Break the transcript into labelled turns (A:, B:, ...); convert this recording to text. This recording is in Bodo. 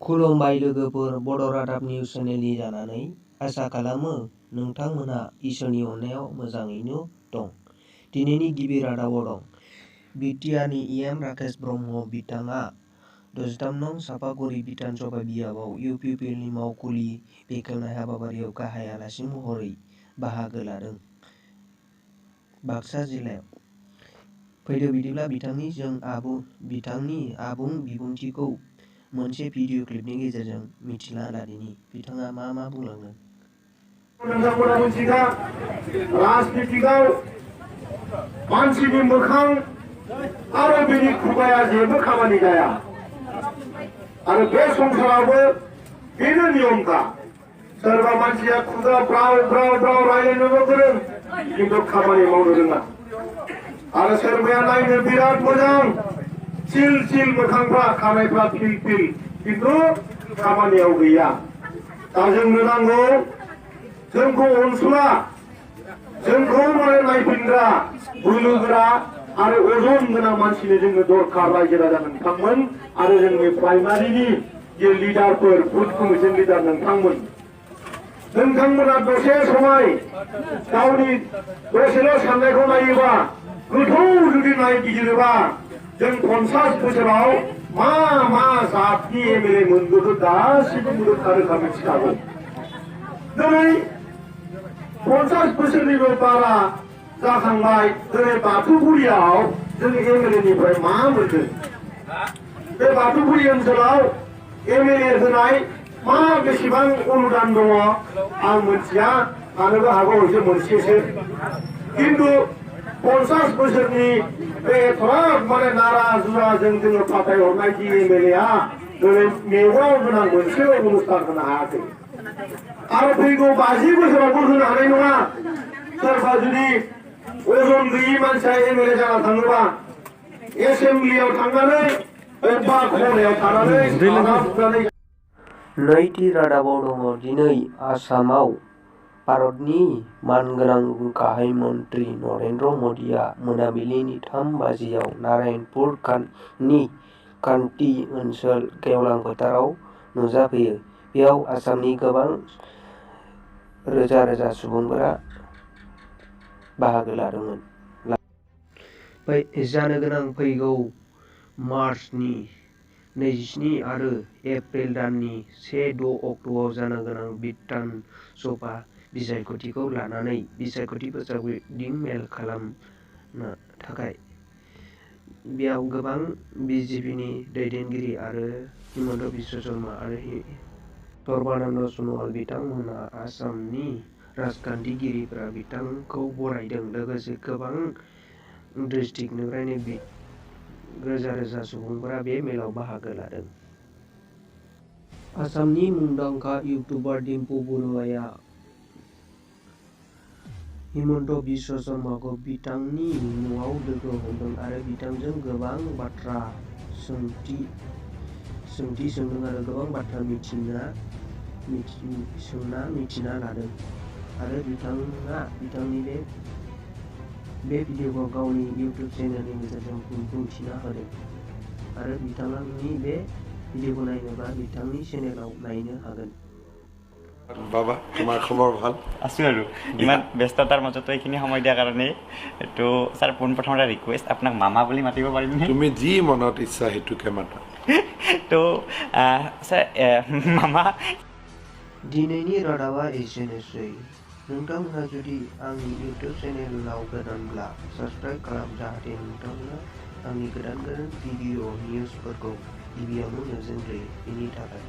A: खुलुमबाय लोगोफोर, बड' रादाब निउस चेनेलनि जानानै आसा खालामो नोंथांमोनहा इसोरनि अननायाव मोजाङैनो दं। दिनैनि गिबि रादाबाव दं। बिटिआरनि इएम राकेश ब्रह्म बिथाङा 63 नं चापागुरि बिधान सभा बियाबाव इउपिपिएलनि मावखुलि बेखेवनाय हाबाफारियाव गाहाय आलासि महरै बाहागो लादों। बाक्सा जिल्लायाव फैदो बिदिब्ला बिथांनि आबुं बिबुंथिखौ मोनसे भिडिअ क्लिपनि गेजेरजों मिथिना लादिनि बिथाङा मा बुंलांदों।
B: नोंथांमोना मिथिगा राजनितिकआव मानसिनि मोखां आरो बेनि खुगाया जेबो खामानि जाया आरो बे संसारावबो बेनो नियमखा। सोरबा मानसिया खुगा ब्राव ब्राव ब्राव रायलायनोबो गोरों खिन्थु खामानि मावनो रोङा आरो सोरबाया नायनो बिराद मोजां सिल सिल मोखांफ्रा खानायफ्रा फिल फिल खिन्थु खामानियाव गैया। दा जोंनो नांगौ जोंखौ अनसुला जोंखौ माने नायफिनग्रा बोलोगोरा आरो अजन गोनां मानसिनो जोंनो दरकार रायजो राजा नोंथांमोन आरो जोंनि प्राइमारिनि जे लिडारफोर बुथ कमिसन लिडार नोंथांमोना दसे समय गावनि दसेल' साननायखौ नायोबा गोथौ जुदि नायबिजिरोबा जों 50 बोसोराव मा जातनि एमएलए मोनबोखो गासिबो रोखा रोखा मिथिखागौ। दिनै 50 बोसोरनिबो बारा जाखांबाय। दिनै बाथौफुरियाव जों एमएलएनिफ्राय मा मोनदों? बे बाथौफुरि ओनसोलाव एमएलए होनाय मा बेसेबां अनुदान दङ आं मिथिया, जानोबो हागौ एसे मोनसेसो। खिन्थु 50 बोसोरनि बे एथ'राब माने नारा जुराजों जोङो फाथायहरनाय जि एमएलएआ दिनै मेगनाव गोनां मोनसे अनुष्ठान होनो हायाखै आरो फैगौ 50 बोसोरावबो होनो हानाय नङा। सोरबा जुदि अजन गैयि मानसिया एमएलए जाना थाङोबा एसेम्ब्लियाव थांनानै बबेबा खनायाव थानानै
A: नैथि रादाबाव दङ। दिनै आसामाव भारतनि मानगोनां गाहाय मन्त्रि नरेन्द्र मदिआ मोनाबिलिनि 3 बाजियाव नारायणपुर नि कान्टि ओनसोल गेवलां फोथाराव नुजाफैयो। बेयाव आसामनि गोबां रोजा सुबुंफोरा बाहागो लादोंमोन। जानो गोनां फैगौ मार्चनि 27 आरो एप्रिल दाननि 1-6 अक्ट'आव जानो गोनां बिधान सभा बिसायख'थिखौ लानानै बिसायख'थि फोसावदिं मेल खालामनो थाखाय बेयाव गोबां बिजेपिनि दैदेनगिरि आरो हिमन्त बिश्व शर्मा आरो सर्बानन्द सन'वाल बिथांमोना आसामनि राजखान्थिगिरिफोरा बिथांखौ बरायदों। लोगोसे गोबां डिस्ट्रिक्टनिफ्रायनो रोजा सुबुंफोरा बे मेलाव बाहागो लादों। आसामनि मुंदांखा इउटुबार डिम्पु बरुवाया हिमन्त बिश्व शर्माखौ बिथांनि न'आव लोगो हमदों आरो बिथांजों गोबां बाथ्रा सोंथि सोंदों आरो गोबां बाथ्रा मिथिना लादों आरो बिथाङा बिथांनि बे भिडिअखौ गावनि इउटुब चेनेलनि गेजेरजों बुंथिना होदों आरो बिथांनि बे भिडिअखौ नायनोबा बिथांनि चेनेलाव नायनो हागोन।
B: বাবা তোমাৰ খবৰ ভাল?
C: আছোঁ আৰু ইমান ব্যস্ততাৰ মাজতো এইখিনি সময় দিয়াৰ কাৰণে এইটো ছাৰ পোনপ্ৰথমতে ৰিকুৱেষ্ট আপোনাক মামা বুলি মাতিব পাৰিমনে?
B: তুমি যি মনত ইচ্ছা সেইটোকে মাতা।
C: তো ছাৰ মামা।
A: दिनैनि रादाबा एसेनोसै। नोंथांमोना जुदि आंनि इउटुब चेनेलाव गोदानब्ला साबस्क्राइब खालाम जाहाथे नोंथांमोना आंनि गोदान भिडिअ निउसफोरखौ गिबियावनो नुजेनग्रोयो। बेनि थाखाय